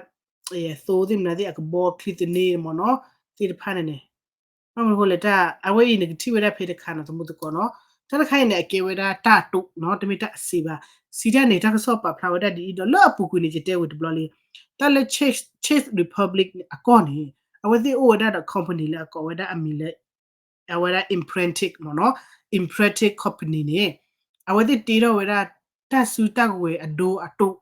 သိသ့ၣ်မနုၤသ့ၣ် အကဘီချံသန့မ့ၢ်နီၤ သ့ၣ်တဖၣ်န့ၣ်န့ၣ် ဘၣ်မနုၤအဃိလဲၣ် တၢ် အဝဲအံၤန့ၣ် ကထံၣ်ဝဲဒၣ်ဖဲတခါနီၤ သမူသကိးနီၤ တၢ်တခါအံၤန့ၣ် အကဲဝဲဒၣ်တၢ်အတိာ်နီၤ တမ့ၢ်တၢ်အစံးဘၣ် စံးတၢ်န့ၣ် တၢ်ကစီၣ်ပာ်ဖျါဝဲဒၣ်ဒ်အံၤဒီး လၢအပူၤကွံာ်န့ၣ် ယတဲဝဲတဘျီလံ တၢ်လၢ Czech Republic အကီၢ်န့ၣ် အဝဲသ့ၣ်အိၣ်ဝဲဒၣ်ဒီး company လၢအကိးဝဲဒၣ်အမံၤလၢ အဝဲဒၣ် Imprintech မ့ၢ်နီၤ Imprintech company န့ၣ် အဝဲသ့ၣ်တ့ထီၣ်ဝဲဒၣ် တၢ်စုတၢ်ကဝဲၤအဒိအတိာ်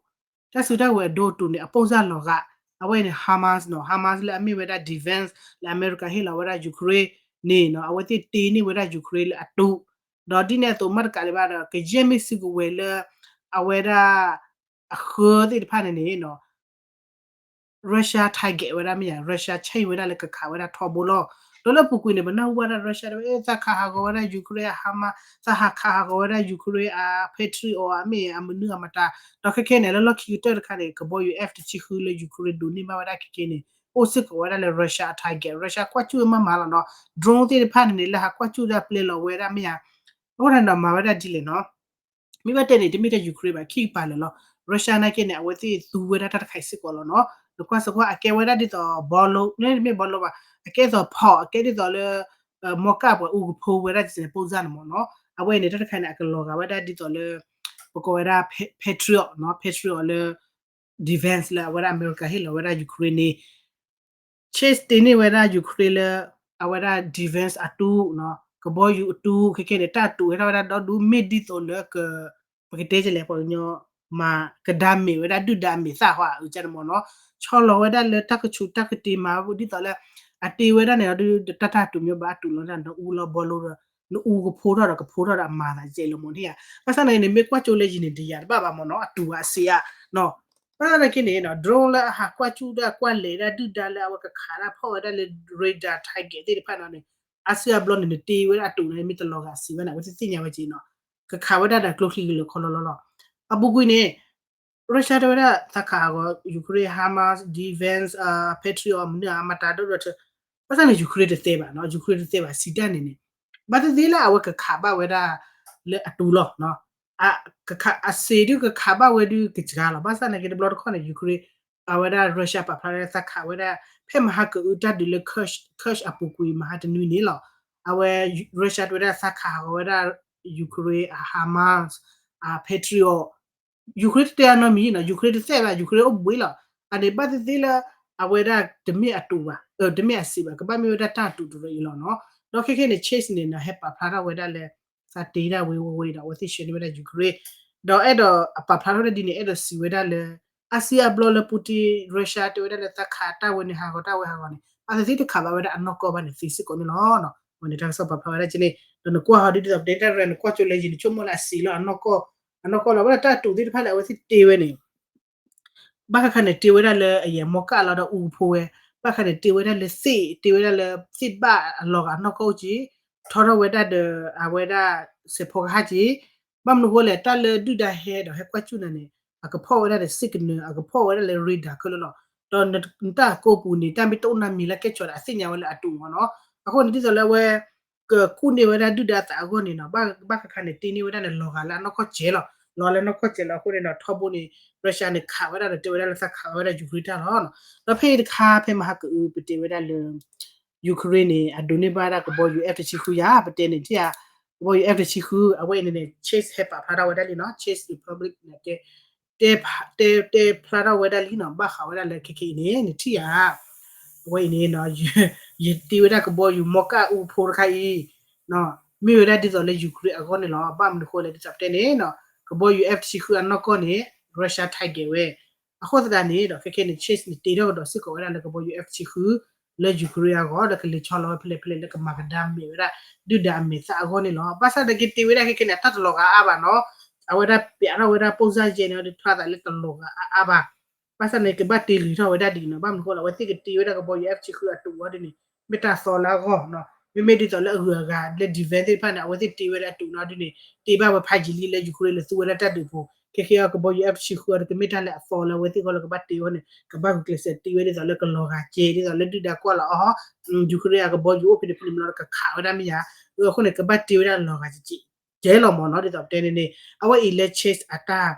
တၢ်စုတၢ်ကဝဲၤအဒိအတိာ်န့ၣ် အပိၢ်စၢ်လီၤဂာ် အဝဲအံၤန့ၣ် Hamas နီၤ Hamas လၢအမ့ၢ်ဝဲဒၣ် defense လၢအမဲရကၤဟ့ၣ်လီၤဝဲဒၣ် Ukraine န့ၣ်နီၤ အဝဲသ့ၣ်တ့န့ၢ်ဝဲဒၣ် Ukraine လၢအတူး ဒီးဒ်န့ၣ်အသိးမ့ၢ်တကးဒံးဘၣ်ဒီး ကယဲၢ်မ့ၢ်စုကဝဲၤလၢ အဝဲဒၣ် အဃၢသ့ၣ်တဖၣ်န့ၣ်န့ၣ်နီၤ Russia target ဝဲဒၣ်မ့ၢ်ယါ Russia ဆဲးဝဲဒၣ်လၢကခးဝဲဒၣ်ထီဘိလီၤ. ဒီးလၢအပူၤကွံာ်န့ၣ် ပနၢ်ဟူဘၣ်ဒၣ် Russia တဲဝဲ သးခးဟးဂီၤဝဲဒၣ် Ukraine အ Hamas သးဟးခးဟးဂီၤဝဲဒၣ် Ukraine အ Patriot အမ့ၢ်အမနုၤအမတၤ ဒီးခဲခဲန့ၣ် လၢလီၢ်ခံကတၢၢ်တခါန့ၣ် ကဘီယူၤ F တဆံဃုလၢ Ukraine ဒိးန့ၢ်ဘၣ်ဝဲဒၣ်ခဲခဲန့ၣ် အိၣ်စ့ၢ်ကီးဝဲဒၣ်လၢ Russia အ target Russia ကွၢ်စူၣ်မးမးလီၤနီၤ drone သ့ၣ်တဖၣ်န့ၣ်န့ၣ် လၢဟးကွၢ်စူၣ်ဒၣ်ပျဲလီၤဝဲဒၣ်မ့ၢ်ယါ အဃိန့ၣ်ဒီးမၤဝဲဒၣ်ဒ်လဲၣ်နီၤ မ့ၢ်ဘၣ်တဲန့ၣ် တမ့ၢ်ထဲ Ukraine ဘၣ် ခံကပၤလၢာ်လီၤ Russia နာ်က့န့ၣ် အဝဲသ့ၣ်သူဝဲဒၣ်တၢ်တခါအံၤစ့ၢ်ကီးလီၤနီၤ နကွၢ်စ့ၢ်ကီး အကဲဝဲဒၣ်ဒ်သိး ဘီလိ မ့တမ့ၢ်ဘီလိဘၣ် အကဲဒ်သိး ဖီး အကဲဒ်သိးလၢ မီကၣ်ပှၤအူကဖိဝဲဒၣ် ပုံစံ န့ၣ်မ့ၢ်နီၤ အဝဲအံၤန့ၣ် တၢ်တခါန့ၣ် အကလီၤဂာ်ဝဲဒၣ်ဒ်သိးလၢ ပကိးဝဲဒၣ် Patriot နီၤ Patriot လၢ defense လၢအဝဲဒၣ်အမဲရကၤ ဟ့ၣ်လီၤဝဲဒၣ် Ukraine န့ၣ် Chase တ့န့ၢ်ဝဲဒၣ် Ukraine လၢ အဝဲဒၣ် defense အတူး ကဘီယူၤအတူး ခဲခဲန့ၣ် တၢ်တူးဟဲထီၣ်ဝဲဒၣ်ဒီဒူၣ် မ့ၢ်ဒ်သိးလၢ ပကတဲကလဲၣ် ပှၤကညီ မၤကဒါမ့ၢ်ဝဲဒၣ်ဒုၣ်ဒါအမဲာ်သၣ်ဟီ အကန့ၣ်မ့ၢ်နီၤ ဆီလီၤဝဲဒၣ်လၢတၢ်ကဆူးတၢ်ကတ့ၤမၤဒ်သိးလၢ အတ့ဝဲဒၣ်န့ၣ်ဒီး တၢ်တၢ်တူးမ့ၢ်ဘၣ်အတူးလီၤ နအူလီၤဘီလိဒီး နအူကဖိထီၣ်ဒီးကဖိထီၣ်ဒီးအမၤသးကဲလၢမ့ၢ်န့ၣ်ဧါ ဘၣ်ဆၣ်န့ၣ်န့ၣ် မ့ၢ်ကွၢ်ကၠိလၢယံၤန့ၣ် တယာ်တဘၣ်ဘၣ်မ့ၢ်နီၤ အတူးအစံးဧါ ဘၣ်ဆၣ်နာ်က့န့ၣ် drone လၢအဟးကွၢ်စူၣ်ဒၣ်ကွၢ်လဲၤဒၣ်ဒုၣ်ဒါလၢအဝဲကခးဒၣ်ဖီၣ်ဝဲဒၣ်လၢ radar target သ့ၣ်တဖၣ်န့ၣ်န့ၣ် အါစုအါဘျီန့ၣ် နတ့ဝဲဒၣ်အတူးန့ၣ် မ့ၢ်တလီၤဂာ်စံးဝဲန့ၣ် အဝဲသ့ၣ်သ့ၣ်ညါဝဲက့ၤနီၤ ကခးဝဲဒၣ်ဒီးကျိချံကလၢာ်ခီလီလီလီၤ အပူၤကွံာ်န့ၣ် Russia တဲဝဲဒၣ်သးခးဟးဂီၤ Ukraine Hamas defense Patriot မနုၤအမတၤဒိၣ်ဒိၣ်ထၢ ဘၣ်ဆၣ်န့ၣ် Ukraine တတဲဘၣ်နီၤ Ukraine တတဲဘၣ် စံးတၢ်န့ၣ်န့ၣ် ဘၣ်သ့ၣ်သ့ၣ်လၢအဝဲကခးဘၣ်ဝဲဒၣ် လၢအတူးလီၤ အစံးဒုးကခးဘၣ်ဝဲဒုးကစှၤလီၤ ဘၣ်ဆၣ်နာ်က့တဘျီတခီၣ်န့ၣ် Ukraine အဝဲဒၣ် Russia ပာ်ဖျါလၢသးခးဝဲဒၣ် ဖဲမဟါကအုတၢ်ဒုးလၢ Kursk အပူၤကွံာ်မဟါတနွံန့ၣ်လီၤ အဝဲ Russia တဲဝဲဒၣ်သးခးဟးဂီၤဝဲဒၣ် Ukraine အ Hamas အ Patriot Ukraine တတဲအနီတမံၤနီၤ Ukraine တတဲဘၣ် Ukraine အိၣ်ဘှံးလီၤ အန့ၣ်ဘၣ်သ့ၣ်သ့ၣ်လၢ အဝဲဒၣ်တမ့ၢ်အတူးဘၣ် တမ့ၢ်အစံးဘၣ် ကဘၣ်မ့ၢ်ဝဲဒၣ်တၢ်တူးတရၢအံၤလီၤနီၤ ဒီးခဲခဲန့ၣ် Chase န့ၣ်နီၤ ဟဲပာ်ဖျါထီၣ်ဝဲဒၣ်လၢ သးတ့ဒၣ်ဝဲဝဲဝဲဒီး အဝဲသ့ၣ်ဆှၢန့ၢ်ဝဲဒၣ် Ukraine ဒီးအဲၣ်ဒိးအပာ်ဖျါထီၣ်ဝဲဒၣ်ဒ်န့ၣ် အဲၣ်ဒိးစံးဝဲဒၣ်လၢ အါစုအါဘျီလၢ Putin Russia တဲဝဲဒၣ်လၢသးခးတၢ်ဝဲန့ၣ် ဟးဂီၤတၢ်ဝဲဟးဂီၤန့ၣ် ဘၣ်သ့ၣ်သ့ၣ်တခးဘၣ်ဝဲဒၣ်အနီၢ်ကီၢ်ဘၣ်န့ၣ် သ့စ့ၢ်ကီးန့ၣ်လီၤ ဝဲန့ၣ်တၢ်ကစီၣ်ပာ်ဖျါဝဲဒၣ်က့န့ၣ် ဒီးနကွၢ်ဟီဒ်သိးပတဲတၢ်ရဲၣ် နကွၢ်ကၠိလၢယံၤ နဆိကမိၣ်လၢအစံးလၢအနီၢ်ကီၢ် အနီၢ်ကီၢ်လီၤ ဝဲဒၣ်တၢ်တူးသ့ၣ်တဖၣ်လၢအဝဲသ့ၣ်တ့ဝဲန့ၣ် ဘၣ်ဃးခါန့ၣ် တ့ဝဲဒၣ်လၢအယဲၢ်မီကၣ်လီၤဒီးအူကဖိဝဲ, ဘၣ်ဃးန့ၣ် တ့ဝဲဒၣ်လၢသ့ၣ်, တ့ဝဲဒၣ်လၢသ့ၣ်ဘၣ်အလီၤဂာ်နီၢ်ကီၢ်အိၣ်က့, ထီထီၣ်ဝဲဒၣ်ဒီး အဝဲဒၣ်စဲးဖီကဟၣ်က့, ဘၣ်မနုၤဃိလဲၣ် တၢ်လၢဒုၣ်ဒါဟဲဒီးဟဲကွၢ်စူၣ်နၤန့ၣ် အကဖီၣ်ဝဲဒၣ်ဒီး signal အကဖီၣ်ဝဲဒၣ်လၢ radar ခဲလၢာ်လီၤ. ဒီးနတၢ်ကိးပူၤန့ၣ် တၢ်မ့ၢ်တအိၣ်နၤမံၤလၢကဲဆိးဒီး အသ့ၣ်ညါဝဲလၢအတူးမ့ၢ်နီၤ. အဃိန့ၣ် ဒ်သိးလၢအဝဲ ကကူၣ်န့ၢ်ဝဲဒၣ်ဒုၣ်ဒါသးအဂီၢ်န့ၣ်နီၤ, ဘၣ်ဃးခါန့ၣ် တ့န့ၢ်ဝဲဒၣ်န့ၣ်လီၤဂာ်လၢအနီၢ်ကီၢ်စဲးလီၤ, လီၤလၢနီၢ်ကီၢ်စဲးလီၤ. အဃိန့ၣ်ဒီး ထီဘိန့ၣ် Russia န့ၣ် ခးဝဲဒၣ်ဒီးတဲဝဲဒၣ်လၢသးခးဝဲဒၣ် Ukraine တၢ်လီၤ. ဒီးဖဲအံၤတခါ ဖဲမဟါကအု ပတဲဝဲဒၣ်လၢ Ukraine န့ၣ် အဒိးန့ၢ်ဘၣ်ဒၣ်ကဘီယူၤ F တဆံဃုယၤ ပတဲန့ၣ် ထံၣ်ဧါ, ကဘီယူၤ F တဆံဃု အဝဲအံၤန့ၣ်န့ၣ် Chase ဟဲပာ်ဖျါထီၣ်ဝဲဒၣ်လံနီၤ, Chase Republic န့ၣ် တဲ တဲ တဲဖျါထီၣ်ဝဲဒၣ်လံနီၤ, ဘၣ်ဃးဝဲဒၣ်လၢခဲခဲအံၤန့ၣ် နထံၣ်ဧါ, အဝဲအံၤန့ၣ် ယတ့ဝဲဒၣ်ကဘီယူၤမီကၣ်အူဖိတခါအံၤ မ့ၢ်ဝဲဒၣ်ဒ်သိးလၢ Ukraine အဂီၢ်န့ၣ်လီၤ. ဘၣ်မနုၤဃိလဲၣ် ဒ်သိးပတဲန့ၣ်နီၤ, ကဘီယူၤ F တဆံဃုအနီၢ်ကီၢ်န့ၣ် Russia target ဝဲ, အဃိသတးန့ၣ်ဒီး ခဲခဲန့ၣ် Chase န့ၣ် တ့ထီၣ်ကဒီးစ့ၢ်ကီးဝဲဒၣ်လၢကဘီယူၤ F တဆံဃု လၢ Ukraine အဂီၢ် လၢကလဲၤဆီလီၤဝဲဖဲလဲၣ်ဖဲလဲၣ်လၢကမၤကဒါမဲာ်ဝဲဒၣ် ဒုၣ်ဒါအမဲာ်သၣ်အဂီၢ်န့ၣ်လီၤ. ဘၣ်ဆၣ်သနာ်က့တ့ဝဲဒၣ်ခဲခဲန့ၣ် အတၢ်တလီၤဂာ်အါအါဘၣ်နီၤ, အဝဲဒၣ်ပျးထီၣ်ဝဲဒၣ် ပုံစံ ယဲၢ်န့ၣ် ဒုးဖျါသးလၢတလီၤဂာ်အါအါဘၣ်. ဘၣ်ဆၣ်န့ၣ် ကဘၣ်တ့လုာ်ထီၣ်ဝဲဒၣ်ဒ်အံၤနီၤ, ဘၣ်မနုၤဃိလဲၣ် အဝဲသ့ၣ်ကတ့ဝဲဒၣ်ကဘီယူၤ F တဆံဃုအတူးအီၤဒ်န့ၣ် မ့ၢ်တၢ်သီလၢအဂီၢ်နီၤ, မ့မ့ၢ်ဒ်သိးလၢအဂုၤအဂၤလၢ defense သ့ၣ်တဖၣ်န့ၣ် အဝဲသ့ၣ်တ့ဝဲဒၣ်အတူးနီၤဒ်န့ၣ် တ့ဘၣ်ဝဲဖးယံာ်လံလၢ Ukraine လၢသူဝဲဒၣ်တၢ်ဒုးဖိ, ခဲခဲအံၤကဘီယူၤ F တဆံဃုအီၤဒီး ကမ့ၢ်တၢ်လၢအသီလၢအဝဲသ့ၣ်အဂီၢ်လၢကဘၣ်တ့ဝဲန့ၣ် ကဘၣ်ဂုာ်ကျဲးစၢးတ့ဝဲဒ်သိးလၢကလီၤဂာ်ကဲ ဒ်သိးလၢဒုၣ်ဒါကွၢ်လီၤအီၤ Ukraine အကဘီယူၤအိၣ်ဖဲန့ၣ်ဖဲန့ၣ်မ့ၢ်နီၤ ကခးဝဲဒၣ်မ့ၢ်ဧါ, အဃိန့ၣ် ကဘၣ်တ့ဝဲဒၣ်လီၤဂာ်ကဲ ကဲလီၤမ့ၢ်နီၤ, ဒ်သိးပတဲန့ၣ်န့ၣ် အဝဲအံၤလၢ Chase အတၢ်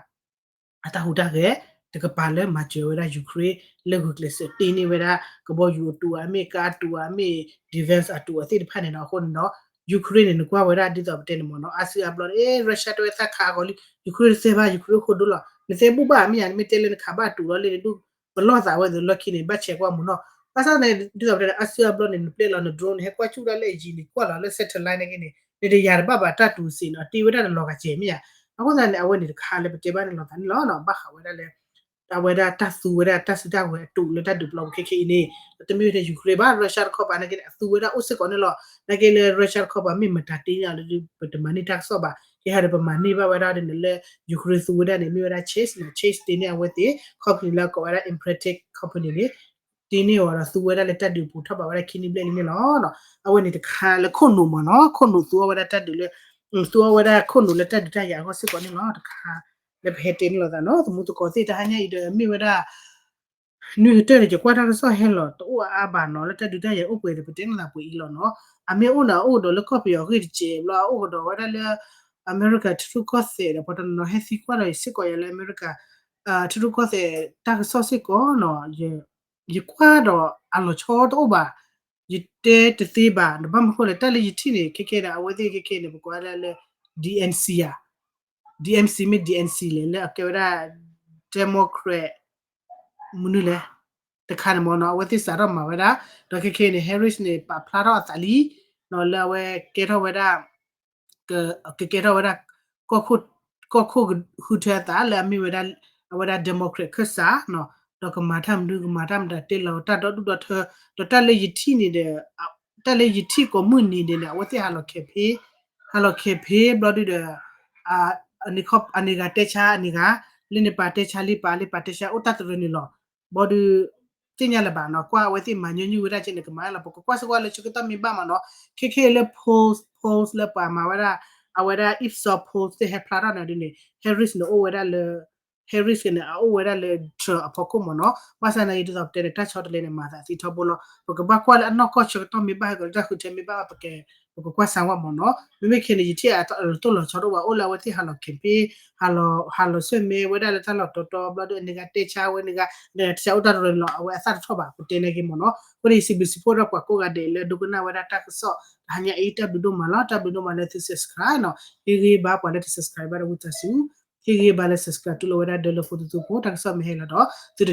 အတၢ်ဟူးတၢ်ဂဲၤ တကပၤလၢမၤစၢၤဝဲဒၣ် Ukraine လၢဂုာ်ကျဲးစၢးတ့န့ၢ်ဝဲဒၣ် ကဘီယူၤအတူးဧါ မ့ၢ်ကါအတူးဧါ မ့ၢ် defense အတူးအသ့ၣ်တဖၣ်န့ၣ်နီၤ. အဃိန့ၣ်ဒီး Ukraine န့ၣ် နကွၢ်ဝဲဒၣ်ဒ်သိးပတဲန့ၣ်မ့ၢ်နီၤ အါစုအါဘျီန့ၣ် Russia တဲဝဲသးခးအဂီၢ်လံ Ukraine တတဲဘၣ် Ukraine အိၣ်ခိၣ်ဒိၣ်လီၤ. နတဲဘူၣ်ဘၣ်မ့ၢ်ဧါ, နမ့ၢ်တဲလၢနခးဘၣ်အတူးလီၤလံန့ၣ်ဒုး ပလီၢ်သးဝဲသ့ၣ်လီၢ်ခံန့ၣ် ဘၣ်ဆဲးကွၢ်မ့ၢ်နီၤ. ဘၣ်ဆၣ်န့ၣ် ဒ်သိးပတဲန့ၣ် အါစုအါဘျီန့ၣ် နပျဲလီၤန drone န့ၣ် ဟဲကွၢ်စူၣ်ဒၣ်လၢအယံၤန့ၣ် ကွၢ်လီၤလၢ satellite နာ်က့န့ၣ် နတယာ်တဘၣ်ဘၣ်တၢ်တူးစ့ၢ်နီၤ တ့ဝဲဒၣ်န့ၣ်လီၤဂာ်ကဲမ့ၢ်ဧါ. အဃိသတးန့ၣ် အဝဲန့ၣ်တခါလၢပတဲဘၣ်န့ၣ်လီၤသးန့ၣ်လီၤ. ဘၣ်ဃးဝဲဒၣ်လၢ အဝဲဒၣ်တၢ်သူဝဲဒၣ်တၢ်စုတၢ်ဝဲၤအတူးလၢတၢ်ဒုးပျီပူၤခဲခဲအံၤန့ၣ် တမ့ၢ်ဝဲဒၣ် Ukraine ဘၣ် Russia တခီပၤန့ၣ်က့န့ၣ် အသူဝဲဒၣ်အိၣ်စ့ၢ်ကီးန့ၣ်လီၤ. နာ်က့လၢ Russia တခီပၤမ့ၢ်မတၤတ့ၢ်န့ၣ်လၢ ပတမၤန့ၢ်တၢ်ကစီၣ်ဘၣ်. ကဲဟဲဒီးပမၤန့ၢ်ဘၣ်ဝဲဒၣ်ဒ်န့ၣ်လၢ Ukraine သူဝဲဒၣ်န့ၣ် မ့ၢ်ဝဲဒၣ် Chase နီၤ Chase တ့န့ၢ်အဝဲသ့ၣ် company လၢကိးဝဲဒၣ် Impertek company န့ၣ် တ့န့ၢ်အီၤဒီးသူဝဲဒၣ်လၢတၢ်ဒုးပူၤထီၣ်ဘးဝဲဒၣ်ခံနံၣ်ဘျဲၣ်လံန့ၣ်လီၤ. အဝဲန့ၣ်တခါလၢခိၣ်နူာ်မ့ၢ်နီၤ ခိၣ်နူာ်သူအီၣ်ဝဲဒၣ်တၢ်ဒုးလၢ သူအီၣ်ဝဲဒၣ်ခိၣ်နူာ်လၢတၢ်ဒုးတၢ်ယၤအဂီၢ်စ့ၢ်ကီးန့ၣ်လီၤ. တခါလၢပဟဲတဲန့ၣ်လီၤသးနီၤ သမူသကိးသ့ၣ်တဟါညါအံၤဒီးမ့ၢ်ဝဲဒၣ် နွံကတၢၢ်န့ၣ် ယကွၢ်တၢ်ကစီၣ်ဟဲလီၤတအိၣ်အါအါဘၣ်နီၤ လၢတၢ်ဒုးတၢ်ယၤအိၣ်ပှဲၤဒီး ပတဲနသးပှဲၤအံၤလီၤနီၤ. အမ့ၢ်အိၣ်န့ၣ် အအိၣ်ကဒီးလၢကီၢ်ပယီၤအဂ့ၢ်တစဲးဘျီ အအိၣ်ကဒီးဝဲဒၣ်လၢ အမဲရကၤထံရူၢ်ကီၢ်သဲးဒီး ပှၤတနီၤနီၤဟဲသံကွၢ်ဒီးယစ့ၢ်ကီးယၤလၢအမဲရကၤ ထံရူၢ်ကီၢ်သဲးတၢ်ကစီၣ်စ့ၢ်ကီးနီၤ ယကွၢ်ဒီးအလီၤဆီတအိၣ်ဘၣ်. ယတဲတသ့ဘၣ် နဘၣ်မနုၤဃိလဲၣ် တၢ်လၢယထံၣ်န့ၣ် ခဲခဲဒီး အဝဲသ့ၣ်ခဲခဲန့ၣ် ပကိးဝဲဒၣ်လၢ DNC ဧါ DNC မ့ၢ် DNC လဲၣ် လၢအကဲဝဲဒၣ် Democrat မနုၤလဲၣ် တခါန့ၣ်မ့ၢ်နီၤ အဝဲသ့ၣ်စးထီၣ်မၤဝဲဒၣ် ဒီးခဲခဲန့ၣ် Harris န့ၣ် ပာ်ဖျါထီၣ်အသးလံ လၢအဝဲကဲထီၣ်ဝဲဒၣ် ကကဲထီၣ်ဝဲဒၣ် ကီၢ်ခိၣ်ကဟုထၢအသးလၢအမ့ၢ်ဝဲဒၣ် အဝဲဒၣ် Democrat ခၢၣ်စးနီၤ ဒီးကမၤတၢ်မနုၤ ကမၤတၢ်မတၤ တဲလီၤတၢ်ဒီဒူၣ်ဒီထၢ ဒီးတၢ်လၢယထံၣ်န့ၣ်ဒီး တၢ်လၢယထံၣ်ကိးမုၢ်နံၤန့ၣ်ဒီး အဝဲသ့ၣ်ဟးလီၤ campaign ဟးလီၤ campaign ဘျီဒုဒီး အန့ၣ်ဂၤတဲဆါအန့ၣ်ဂၤ လၢန့ၣ်ပာ်တဲဆါ လၢပာ်လၢပာ်တဲဆါ အိၣ်တၢ်တရၢန့ၣ်လီၤ. ဘျီဒု သ့ၣ်ညါလၢၤဘၣ်နီၤ ကွၢ်အဝဲသ့ၣ်မၤညီနုၢ်ဝဲဒၣ်ကဲန့ၣ် ကမၤလီၤ ပကကွၢ်စ့ၢ်ကီးလၢဆၢကတီၢ်မ့ၢ်ဘၣ်မ့ၢ်နီၤ ခဲခဲလၢ poll poll လၢပှၤမၤဝဲဒၣ် အဝဲဒၣ် Ipsos poll သ့ၣ်ဟဲဖျါထီၣ်န့ၣ်ဒ်န့ၣ် Harris န့ၣ်အိၣ်ဝဲဒၣ်လၢ Harris န့ၣ် အအိၣ်ဝဲဒၣ်လၢ Trump အဖီခိၣ်မ့ၢ်နီၤ ဘၣ်ဆၣ်သနာ်က့ဒ်သိးပတဲန့ၣ် တၢ်ဆီတလဲန့ၣ် မၤသးသံထီဘိလီၤ. ပကဘၣ်ကွၢ်လၢအနီၢ်ကီၢ်ဆၢကတီၢ်မ့ၢ်ဘၣ်ဟဲကလၢတၢ်ဃုထၢမ့ၢ်ဘၣ် ပကကွၢ်စၢၤဝဲမ့ၢ်နီၤ မ့မ့ၢ်ခဲန့ၣ် ယထံၣ်အတၢ်လီၤတိၢ်လီၤဆီတအိၣ်ဘၣ် အိၣ်လၢအဝဲသ့ၣ်ဟးလီၤ campaign ဟးလီၤ ဟးလီၤဆၢၣ်မဲဝဲဒၣ်လၢတၢ်လီၢ်တီတီ ဘျီဒုအန့ၣ်ဂၤတဲဆါဝဲန့ၣ်ဂၤ တဆါအိၣ်တၢ်တရၢန့ၣ်လီၤ အဝဲအသၣ်တထီၣ်ဘၣ် ပတဲန့ၣ်က့မ့ၢ်နီၤ အဃိန့ၣ် ယစံးဘျုးစံးဖှိၣ်ဒီးပှၤကိးဂၤဒဲးလၢဒိကနၣ်ဝဲဒၣ်တၢ်ကစီၣ် တဟါညါအံၤ တၢ်ဘျုးဒိၣ်မးလီၤ တၢ်ဘျုးဒိၣ်မးလၢသု subscribe နီၤ ဟ့ၣ်ဂံၢ်ဘါပှၤလၢတ subscribe ဘၣ်ဒီးဝံသးစူၤ ဟ့ၣ်ဂံၢ်ဘါလၢ subscribe တူၢ်လိာ်ဝဲဒၣ်ဒီးလၢဖိသုသုဖိ တၢ်ကစီၣ်မ့ၢ်ဟဲလီၤဒီး သုတ